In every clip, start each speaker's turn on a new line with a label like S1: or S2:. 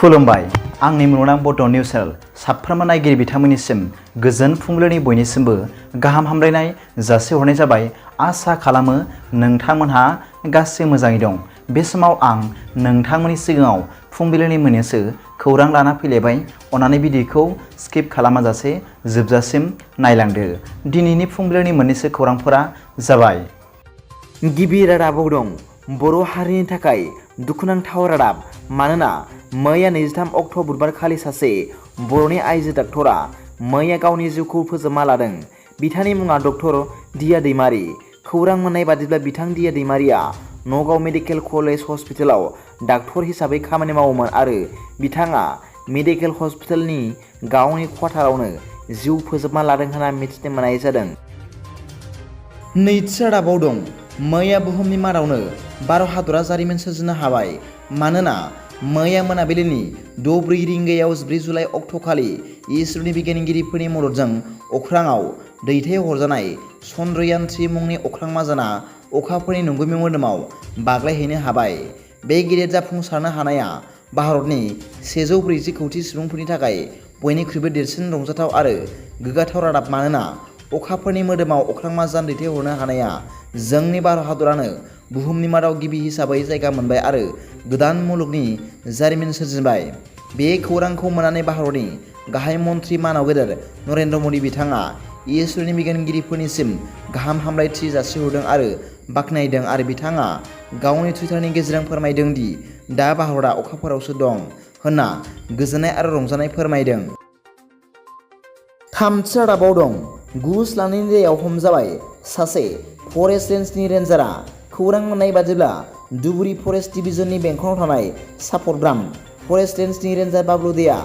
S1: खुलुमबाय आंनि मुलुगनां बड' निउस चेनेल साफ्रोमबो नायगिरि बिथांमोननिसिम गोजोन फुंबिलिनि बयनिसिमबो गाहाम हामलायनाय जासिहरनाय जाबाय। आसा खालामो नोंथांमोनहा गासै मोजाङै दं। बे समाव आं नोंथांमोननि सिगाङाव फुंबिलिनि मोननैसो खौरां लाना फैलायबाय। अन्नानै भिडिअखौ स्किप खालामाजासे जोबजासिम नायलांदो। दिनैनि फुंबिलिनि मोननैसो खौरांफोरा जाबाय। गिबि रादाबाव दं बर' हारिनि थाखाय दुखुनांथाव रादाब। मानोना मैया 23 अक्ट' बुधबारखालि सासे बर'नि आइजो डाक्टरा मैया गावनि जिउखौ फोजोबना लादों। बिथांनि मुङा डक्टर दिया दैमारी। खौरां मोननाय बादिब्ला बिथां दिया दैमारिया नगाव मेडिकेल कलेज हस्पिटालाव डाक्टर हिसाबै खामानि मावोमोन आरो बिथाङा मेडिकेल हस्पिटालनि गावनि क्वार्टारावनो जिउ फोजोबना लादों होनना मिथिनो मोननाय जादों। नैथि रादाबाव दं मैया बुहुमनि मादावनो भारत हादरा जारिमिन सोरजिनो हाबाय। मानोना मैया मोनाबिलिनि 6:04 रिंगायाव 14 जुलाइ अक्ट'खालि इसोरनि बिगियानगिरिफोरनि मददजों अख्राङाव दैथायहरजानाय चन्द्रयान 3 मुंनि अख्रांमा जाना अखाफोरनि नंगुबै मोदोमाव बाग्लायहैनो हाबाय। बे गिदिर जाफुंसारनो हानाया भारतनि 140 कौटि सुबुंफोरनि थाखाय बयनिख्रुइबो देरसिन रंजाथाव आरो गोग्गाथाव रादाब। मानोना अखाफोरनि मोदोमाव अख्रांमा जान दैथायहरनो हानाया जोंनि भारत हादरानो बुहुमनि मादाव गिबि हिसाबै जायगा मोनबाय आरो गोदान मुलुगनि जारिमिन सोरजिबाय। बे खौरांखौ मोननानै भारतनि गाहाय मन्त्रि मानव गेदेर नरेन्द्र मदि बिथाङा इसोरनि बिगियानगिरिफोरनिसिम गाहाम हामलायथि जासिहरदों आरो बाख्नायदों आरो बिथाङा गावनि टुइटारनि गेजेरजों फोरमायदों दि दा भारतआ अखाफोरावसो दं होनना गोजोननाय आरो रंजानाय फोरमायदों। थामथि रादाबाव दं घुस लानायनि दायाव हमजाबाय सासे फरेस्ट रेन्जनि रेन्जारा। खौरां मोननाय बादिब्ला धुबुरी फरेस्ट डिभिजननि बेंखनाव थानाय सापरग्राम फरेस्ट रेन्जनि रेन्जार बाबलु देआ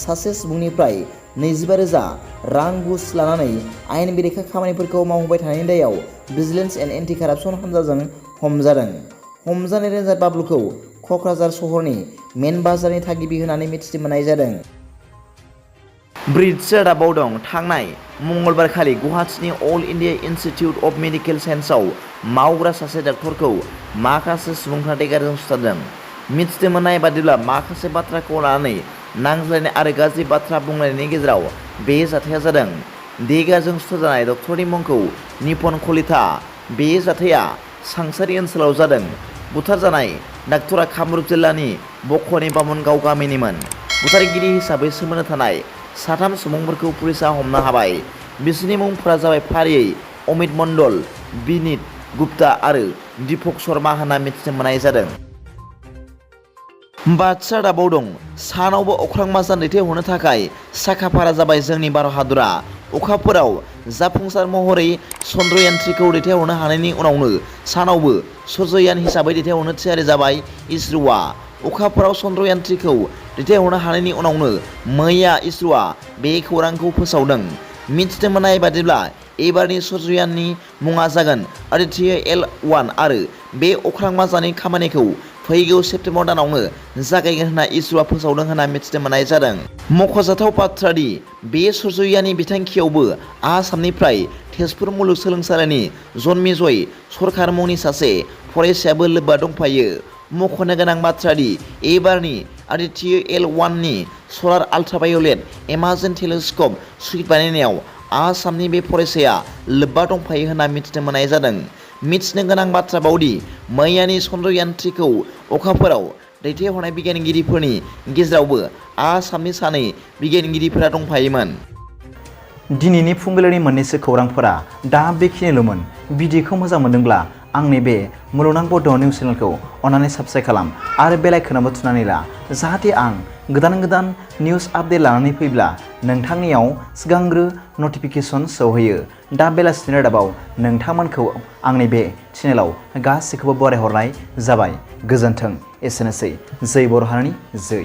S1: सासे सुबुंनिफ्राय 25,000 रां घुस लानानै आयेन बेरेखा खामानिफोरखौ मावहोबाय थानायनि दायाव भिजिलेन्स एन्ड एन्टि कारापसन हानजाजों हमजादों। हमजानाय रेन्जार बाबलुखौ क'क्राझार सहरनि मेन बाजारनि थागिबि होननानै मिथिनो मोननाय जादों। ब्रिटि रादाबाव दं थांनाय मंगलबारखालि गुवाहाटीनि all India institute of medical साइन्सआव मावग्रा सासे डाक्टरखौ माखासे सुबुंफ्रा देगारजों सुथारदों। मिथिनो मोननाय बादिब्ला माखासे बाथ्राखौ लानानै नांज्लायनाय आरो गाज्रि बाथ्रा बुंलायनायनि गेजेराव बे जाथाया जादों। देगारजों सुथारजानाय डक्टरनि मुंखौ निपन कलिता। बे जाथाया सांसारि ओनसोलाव जादों। बुथारजानाय डाक्टरा कामरुप जिल्लानि बख'नि बामोनगाव गामिनिमोन। बुथारगिरि हिसाबै सोमोन्दो थानाय 3 सुबुंफोरखौ पुलिसआ हमनो हाबाय। बिसोरनि मुंफोरा जाबाय फारियै अमित मण्डल, बिनीत गुप्ता आरो दीपक शर्मा होनना मिथिनो मोननाय जादों। बाथि रादाबाव दं सानावबो अख्रांमा जान दैथायहरनो थाखाय साखाफारा जाबाय जोंनि भारत हादरा। अखाफोराव जाफुंसार महरै चन्द्रयान 3खौ दैथायहरनो हानायनि उनावनो सानावबो सूर्ययान हिसाबै दैथायहरनो थियारि जाबाय इसर'आ। अखाफोराव चन्द्रयान 3खौ दैथायहरनो हानायनि उनावनो मैया इसर'आ बे खौरांखौ फोसावदों। मिथिनो मोननाय बादिब्ला एबारनि सूर्ययाननि मुङा जागोन आदित्य L1 आरो बे अख्रांमा जानायनि खामानिखौ फैगौ सेप्तेम्बर दानावनो जागायगोन होनना इसर'आ फोसावदों होनना मिथिनो मोननाय जादों। मख'जाथाव बाथ्रा दि बे सूर्ययाननि बिथांखियावबो आसामनिफ्राय तेजपुर मुलुगसोलोंसालिनि जन्मेजय सरकार मुंनि सासे फरायसायाबो लोब्बा दंफायो। मख'नो गोनां बाथ्रा दि एबारनि आदित्य L1 नि सलार आल्ट्राभायलेट इमेजिं टेलिस्क'प सुइट बानायनायाव आसामनि बे फरायसाया लोब्बा दंफायो होनना मिथिनो मोननाय जादों। मिथिनो गोनां बाथ्रा बावदि मैयानि चन्द्रयान 3खौ अखाफोराव दैथायहरनाय बिगियानगिरिफोरनि गेजेरावबो आसामनि 2 बिगियानगिरिफोरा दंफायोमोन। दिनैनि फुंबिलिनि मोननैसो खौरांफोरा दा बेखिनिल'मोन। भिडिअखौ मोजां मोनदोंब्ला आंनि बे मुलुगनां बड' निउस चेनेलखौ अन्नानै साबस्क्राइब खालाम आरो बेल आइकनआवबो थुनानै ला, जाहाथे आं गोदान निउस आपडेट लानानै फैब्ला नोंथांनियाव सिगांग्रो नटिफिकेसन सौहैयो। दा बेलासिनि रादाबाव नोंथांमोनखौ आंनि बे चेनेलाव गासैखौबो बरायहरनाय जाबाय। गोजोन्थों। एसेनोसै। जै बर' हारिनि जै।